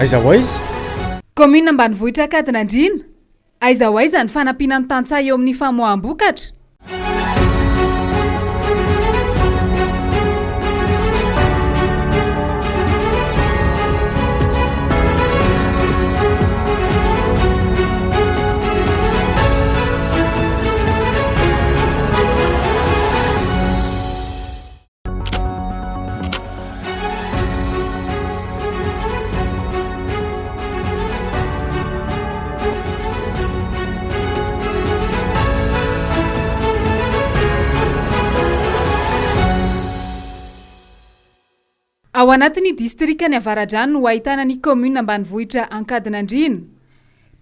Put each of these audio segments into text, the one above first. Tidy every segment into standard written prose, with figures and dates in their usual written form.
Aiza ho aiza? Kaominina ambanivohitra Ankadinandriana, aiza ho aiza ny fanampiana ny tantsaha eo amin'ny famoaham-bokatra? Ao anatin'ny distrikan'i Avaradrano no ahitana ny kaominina ambanivohitra Ankadinandriana.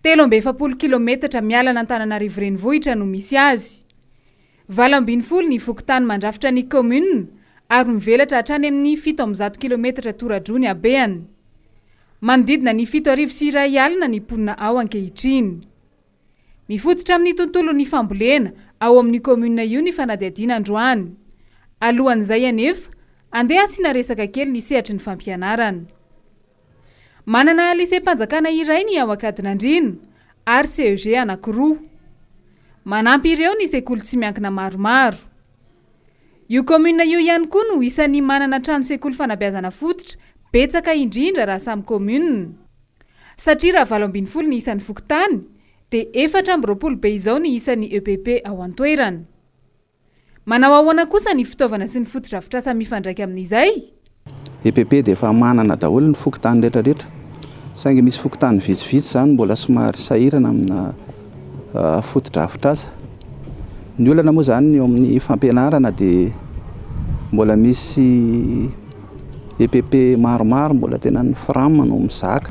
43 kilometatra miala an'Antananarivo renivohitra no misy azy. 18 ny fokontany mandrafitra ny kaominina ary mivelatra hatrany amin'ny 107 kilometatra tora-droa ny habehany. Manodidina ny 1071 ny mponina ao ankehitriny. Mifototra amin'ny tontolon'ny fambolena ao amin'io kaominina io ny fanadihadiana androany. Alohan'izay anefa, andeha hasiana resaka kely ny sehatry ny fampianarana. Manana liseam-panjakana iray ny ao Ankadinandriana ary CEG anankiroa. Manampy ireo ny sekoly tsy miankina maromaro. Io kaominina io ihany koa no isan'ny manana trano sekoly fanabeazana fototra betsaka indrindra raha samy kaominina. Satria raha 18 ny isan'ny fokontany dia 24 be izao ny isan'ny EPP ao an-toerana. Manao ahoana kosa ny fitaovana sy ny fotodrafitrasa mifandraika amin'izay? EPP dia efa manana daholo ny fokontany rehetra rehetra saingy misy fokontany vitsivitsy izany mbola somary sahirana amina fotodrafitrasa. Ny olana moa izany eo amin'ny fampianarana dia mbola misy EPP maromaro mbola tena ny fram no mizaka.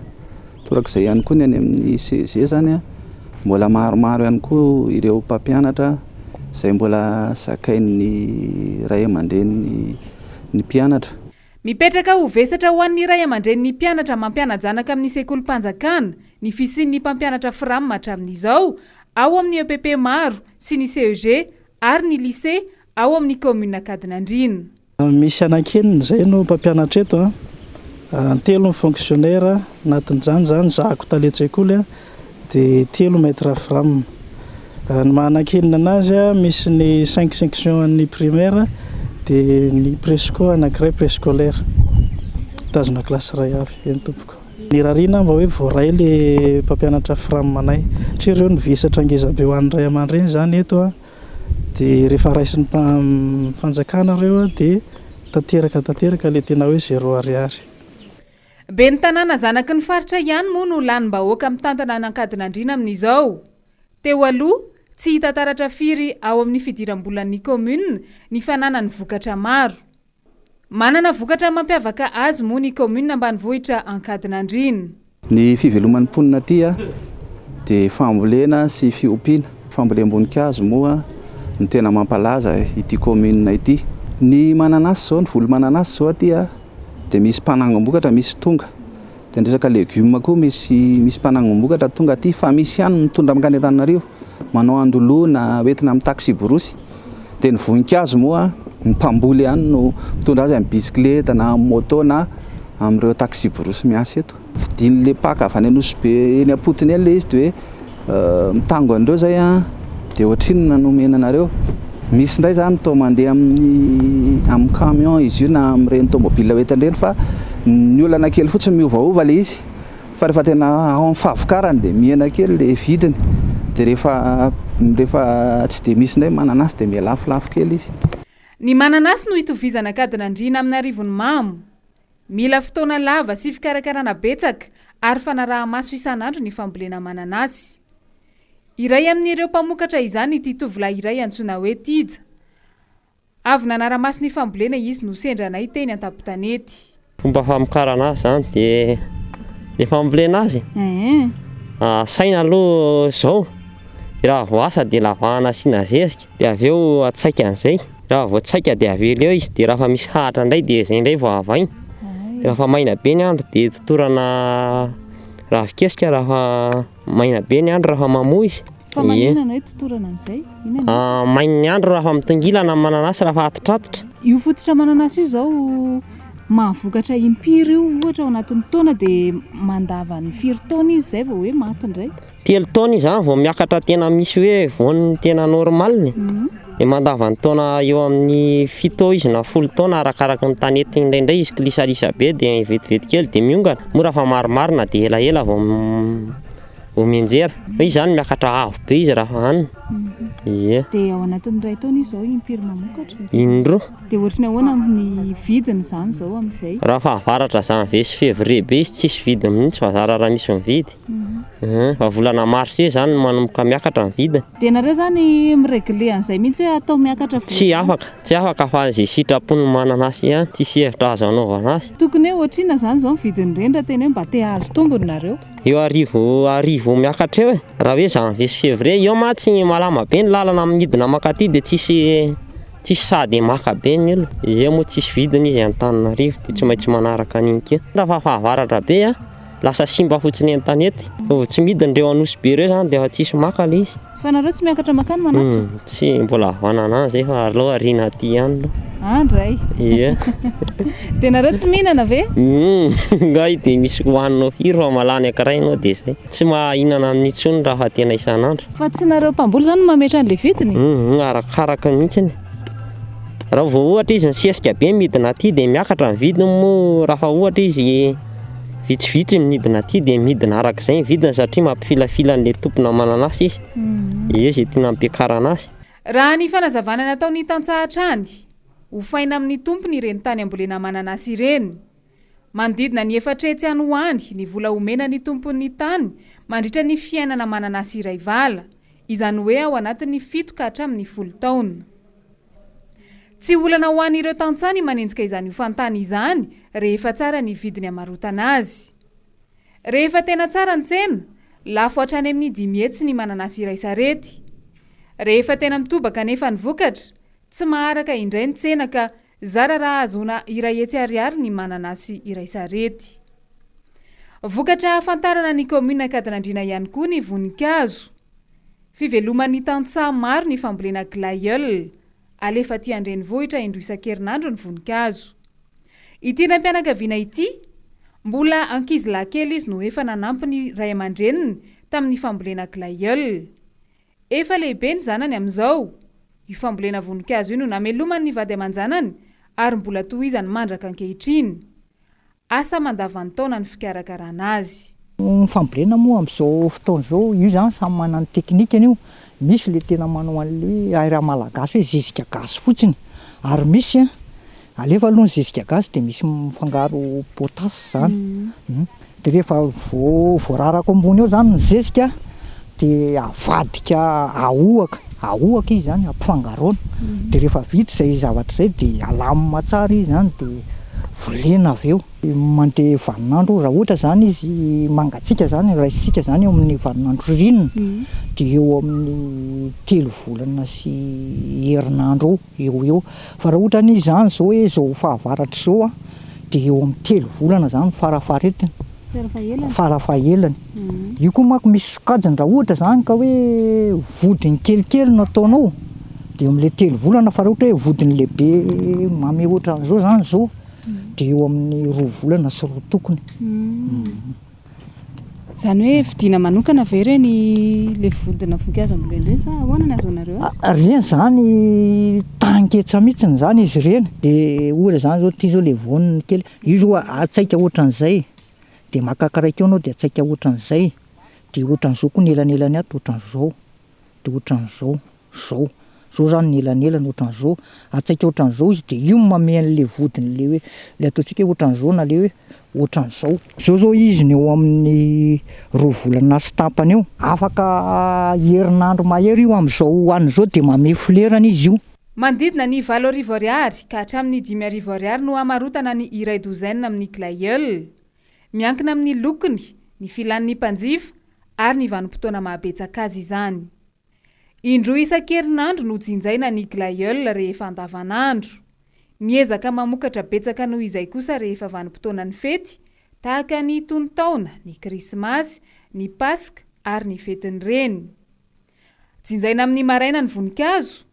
Torak'izay ihany koa ny any amin'ny CEG izany, mbola maromaro ihany koa ireo mpampianatra izay mbola zakain'ny ray aman-drenin'ny mpianatra. Mipetraka ho vesatra ho an'ny ray aman-drenin'ny mpianatra mampiana-janaka amin'ny sekolim-panjakana ny fisian'ny mpampianatra fram hatramin'izao ao amin'ny EPP maro sy ny CEG ary ny lycée ao amin'ny kaominina Ankadinandriana. Misy anankienina izay no mpampianatra eto an, telo ny fonctionnaire, anatin'izany izany zahako talen-tsekoly dia telo maître fram. Ny maha anankienina anazy misy ny cinq sections an'ny primaire dia ny presco anankiray préscolaire, mitazona classe iray avy, eny tompoko. Ny irariana mba hoe voaray le mpampianatra fram anay satria ireo no vesatra ngeza be ho an'ny ray aman-dreny izany eto an. Dia rehefa raisin'ny fanjakana ireo dia tanteraka tanteraka ilay tena hoe zéro ariary. Ben'ny tanàna zanaky ny faritra ihany moa no lanim-bahoaka mitantana an'Ankadinandriana amin'izao. Teo aloha, tsy hita taratra firy ao amin'ny fidiram-bolan'ny kaominina ny fananany vokatra maro. Manana vokatra mampiavaka azy moa ny kaominina ambanivohitra Ankadinandriana. Ny fiveloman'ny mponina aty dia fambolena sy fiompiana. Fambolem-boninkazo moa no tena mampalaza ity kaominina ity. Ny mananasy izao, ny voly mananasy izao aty dia misy mpanangom-bokatra misy tonga. Dia ny resaka legioma koa misy misy mpanangom-bokatra tonga aty fa misy ihany mitondra mankany Antananarivo, manao andoloana hoentina amin'ny taksiborosy. Dia ny voninkazo moa ny mpamboly ihany no mitondra azy amin'ny bisikileta na amin'ny moto na amin'ireo taksiborosy miasa eto. Vidian'ilay mpaka avy any Anosibe eny am-potony eny ilay izy dia hoe mitango an'ireo izay an, dia ohatrinona no omena anareo? Misy indray izany toa mandeha amin'ny amin'ny camion izy io na amin'ireny tomobile hoentina ireny fa ny olana kely fotsiny miovaova ilay izy. Fa rehefa tena ao amin'ny fahavokarany dia mihena kely ilay vidiny, dia rehefa rehefa tsy dia misy indray mananasy dia miha-lafolafo kely izy. Ny mananasy no itovizana Ankadinandriana amin'Arivonimamo. Mila fotoana lava sy fikarakarana betsaka ary fanaraha-maso isan'andro ny fambolena mananasy. Iray amin'ireo mpamokatra izany ity tovolahy iray antsoina hoe Tija. Avy nanara-maso ny fambolena izy no sendra anay teny an-tampon-tanety. Fomba famokarana azy zany de le fambolena azy asaina aloha zao, raha vao asa de lavahana asiana zezika de avy eo atsaika an'izay, raha vao tsaika de avela eo izy de raha fa misy hahatra indray de zay indray vao avaina, de raha fa maina be ny andro de totorana ravin-kesika raha fa maina be ny andro raha fa mamoa izy. Fa maninona no hoe totorana amin'izay? Inona no ah, Main'ny andro raha fa mitongilana ny mananasy raha fa atitratitra. Io fototra mananasy io izao. Mahavokatra impiry io ohatra ao anatin'ny taona dia mandavan'ny firy taona izy izay vao hoe maty indray? Telo taona izy zany vao miakatra tena misy hoe voany tena normal e. Dia mandavan'ny taona eo amin'ny fito eo izy na folo taona arakaraka ny tanety indraindray izy kilisalisa be dia vetivety kely dia miongana. Moa raha fa marimarina dia elaela vao vao mianjera. Fa izy zany miakatra avo be izy raha fa hanina. Ie. Dia ao anatin'ny iray taona izy izao impiry mamokatra? Indroa. Dia ohatry ny ahoana ny vidiny izany izao amin'izay? Raha fahavaratra janvier sy février be izy tsisy vidiny mihitsy fa zara raha misy mividy. Fa volana mars eo izany no manomboka miakatra ny vidiny. Dia nareo izany mi-regler an'izay mihitsy hoe atao miakatra volana? Tsy afaka, tsy afaka fa izay sitrapon'ny manana azy ihany, tsisy hevitra azo anaovana azy. Tokony hoe ohatrinona izany izao ny vidin'ireny raha tena hoe mba te hahazo tombony nareo? Eo arivo arivo miakatra eo e, raha hoe janvier sy février, eo mantsy malama be ny lalana midina mankaty dia tsisy tsisy sady maka be ny olona, eo moa tsisy vidiny izy Antananarivo dia tsy maintsy manaraka an'iny koa. Raha fa fahavaratra be a, lasa simba fotsiny eny tanety, vao tsy midina ireo Anosibe ireo zany dia efa tsisy maka ilay izy. Fa nareo tsy miakatra makany manatitra? Tsy mbola havanana any zay fa aleo ariana aty ihany aloha. Andray. Ie. Dia nareo tsy mihinana ve? Ngay dia misy hohaninao firy fa mahalany ankiray ianao dia zay. Tsy mahahinana an'iny intsony raha fa tena isan'andro. Fa tsy nareo mpamboly zany no mametra an'ilay vidiny? Arakaraka mihitsiny. Raha vao ohatra izy misesika be midina aty dia miakatra ny vidiny moa raha fa ohatra izy vitsivitsy ny midina aty dia midina arak'izay ny vidiny satria mampifilafila an'ilay tompona mananasy izy. Ie izay tiana ampiakarana azy. Raha ny fanazavana nataon'ny tantsaha hatrany, hofaina amin'ny tompony ireny tany ambolena mananasy ireny. Manodidina ny 400 any ho any ny vola omena ny tompon'ny tany mandritra ny fiainana mananasy iray vala, izany hoe ao anatin'ny fito ka hatramin'ny folo taona. Tsy olana ho an'ireo tantsaha ny manenjika izany hofan-tany izany rehefa tsara ny vidiny hamarotana azy. Rehefa tena tsara ny tsena, lafo hatrany amin'ny 500 ny mananasy iray sarety. Rehefa tena mitobaka anefa ny vokatra, tsy maharaka indray ny tsena ka Zara raha ahazoana 100 ariary ny mananasy iray sarety. Vokatra ahafantarana ny kaominina Ankadinandriana ihany koa ny voninkazo. Fiveloman'ny tantsaha maro ny fambolena glaïeul. Alefa aty an-drenivohitra indroa isan-kerinandro ny voninkazo. Ity raim-pianakaviana ity, mbola ankizilahy kely izy no efa nanampy ny ray aman-dreniny tamin'ny fambolena glaïeul. Efa lehibe ny zanany amin'izao. Io fambolena voninkazo io no namelomany ny vady aman-janany ary mbola tohizany mandraka ankehitriny. Asa mandavan-taona ny fikarakarana azy. Ny fambolena moa amin'izao fotoana izao, io izany samy manana ny teknikany io, misy ilay tena manao an'ilay hoe hairaha malagasy hoe zezika gasy fotsiny, ary misy Alefa aloha ny zezika gasy dia misy mifangaro potasse zany. Dia rehefa voararaka ambony eo zany ny zezika dia avadika ahohaka, ahohaka izy zany ampifangaroana. Dia rehefa vita izay zavatra izay dia alamina tsara izy zany dia volena avy eo. Mandeha vaninandro raha ohatra zany izy mangatsiaka zany, raisintsika zany eo amin'ny vaninandro ririnina dia eo amin'ny telo volana sy herinandro eo. eo ho eo. Fa raha ohatra anie izany izao hoe izao fahavaratra izao an, dia eo amin'ny telo volana izany farafaharetiny. Farafahelany. Farafahelany. Io koa manko misy sokajiny, raha ohatra izany ka hoe vodiny kelikely no ataonao, dia eo amin'ilay telo volana, fa raha ohatra hoe vodiny lehibe mamehy ohatran'izao izany izao, dia eo amin'ny roa volana sy roa tokony. Izany hoe vidiana manokana ve ireny ilay vodina voninkazo ambolena ireny sa ahoana ny ahazoanareo azy? Ireny izany taninketsa mihitsy izany izy ireny. Dia ohatra izany izao ity izao ilay voaniny kely, io izao atsaika ohatran'izay, dia maka kiraiky eo ianao dia atsaika ohatran'izay, dia ohatran'izao koa ny elanelany ato ohatran'izao, dia ohatran'izao. Zao. Zao zany ny elanelany ohatran'izao, atsaika ohatran'izao izy dia io no mamehy an'le vodiny le hoe le ataontsika hoe ohatran'izao na le hoe ohatran'izao. Zao zao izy no eo amin'ny roa volana sy tapany eo. Afaka herinandro mahery io amin'izao any izao dia mamehy folerany izy io. Manodidina ny 8000 ariary ka hatramin'ny 5000 ariary no hamarotana ny iray douzaine amin'ny glaïeul. Miankina amin'ny lokony, ny filan'ny mpanjifa ary ny vanim-potoana mahabetsaka azy izany. Indroa isan-kerinandro no jinjaina ny glaïeul rehefa andavanandro. Miezaka mamokatra betsaka noho izay kosa rehefa vanim-potoanan'ny fety, tahaka ny tonon-taona, ny krismasy, ny paska ary ny fetin'ny reny. Jinjaina amin'ny maraina ny voninkazo,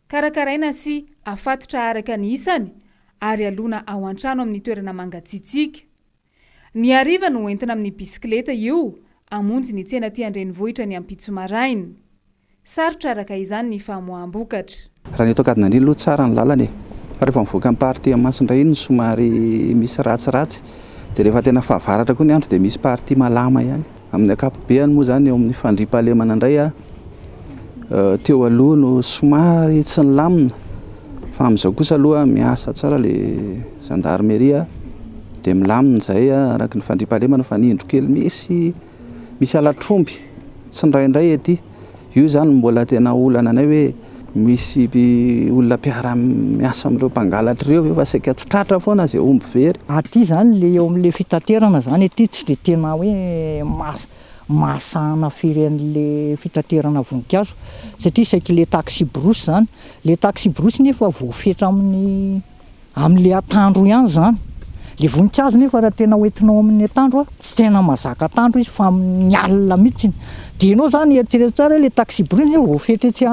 karakaraina sy afatotra araka ny isany. ary alona ao an-trano amin'ny toerana mangatsiatsiaka. Ny hariva no entina amin'ny bisikileta io hamonjy ny tsena aty an-drenivohitra ny ampitso maraina. Sarotra araka izany ny famoaham-bokatra. Raha ny eto Ankadinandriana aloha tsara ny lalana e! Fa rehefa mivoaka ny partie Masindray iny no somary misy ratsiratsy. Dia rehefa tena fahavaratra koa ny andro dia misy partie malama ihany. Amin'ny ankapobeany moa izany eo amin'ny fandriampahalemana indray a, teo aloha no somary tsy nilamina fa amin'izao kosa aloha miasa tsara ilay gendarmerie dia milamina izay araka ny fandriampahalemana fa ny indro kely misy misy halatr'omby tsindraindray ety. Io izany mbola tena olana anay hoe misy olona mpiara-miasa amin'ireo mpangalatra ireo ve fa saika tsy tratra foana izay omby very. Aty izany le eo amin'le fitaterana izany aty tsy dia tena hoe mahasahana firy an'le fitaterana voninkazo satria saiky le taxi-brousse izany, le taxi-brousse nefa voafetra amin'ny Amin'ilay atandro ihany izany. Ilay voninkazo nefa raha tena hoentinao amin'ny atandro, tsy tena mahazaka atandro izy fa amin'ny alina mihitsy. Dia ianao izany eritrereto tsara hoe ilay taxi-brousse nefa voafetra etsy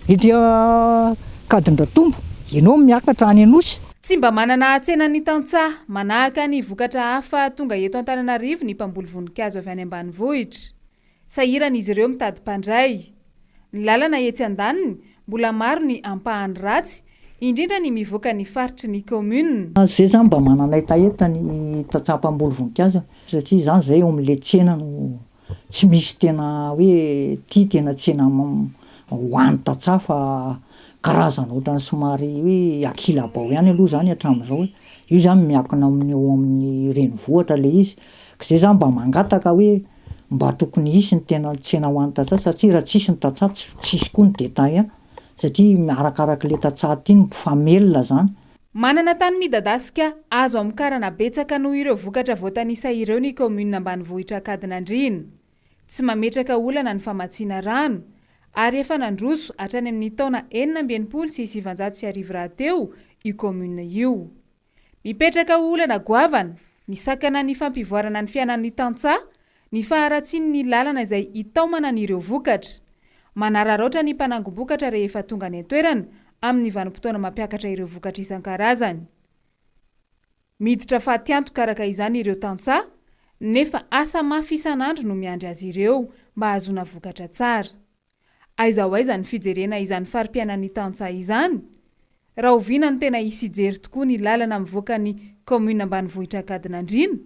etsy Ankadindratombo, ianao miakatra any Anosy. Tsy mba manana tsenan'ny tantsaha manahaka ny vokatra hafa tonga eto Antananarivo ny mpamboly voninkazo avy any ambanivohitra. Sahirana izy ireo mitady mpandray. Ny lalana etsy andaniny, mbola maro ny ampahany ratsy, indrindra ny mivoaka ny faritry ny kaominina. Zay zany mba manana hetaheta ny tantsaha mpamboly voninkazo satria izany zay eo amin'ilay tsena no tsy misy tena hoe ity tena tsena ho an'ny tantsaha fa karazana ohatran'ny somary hoe ankilabao ihany aloha izany hatramin'izao e. Io zany miankina amin'ny eo amin'ny renivohitra ilay izy. Ka zay zany mba mangataka hoe mba tokony hisy ny tena tsena ho an'ny tantsaha satria raha tsisy ny tantsaha tsy tsisy koa ny détaillant satria arakarak'ilay tantsaha aty no mpifamelona zany. Manana tany midadasika azo amokarana betsaka noho ireo vokatra voatanisa ireo ny kaominina ambanivohitra Ankadinandriana. Tsy mametraka olana ny famatsiana rano ary efa nandroso hatrany amin'ny taona 1966 rahateo io kaominina io. Mipetraka ho olana goavana, misakana ny fampivoarana ny fiainan'ny tantsaha, ny faharatsian'ny lalana izay itaomana an'ireo vokatra. Manararaotra ny mpanangom-bokatra rehefa tonga any an-toerana amin'ny vanim-potoana mampiakatra ireo vokatra isan-karazany. Miditra fatiantoka araka izany ireo tantsaha, nefa asa mafy isan'andro no miandry azy ireo mba hahazoana vokatra tsara. Aiza ho aiza ny fijerena izany fari-piainan'ny tantsaha izany? Rahoviana no tena hisy hijery tokoa ny lalana mivoaka ny kaominina ambanivohitra Ankadinandriana?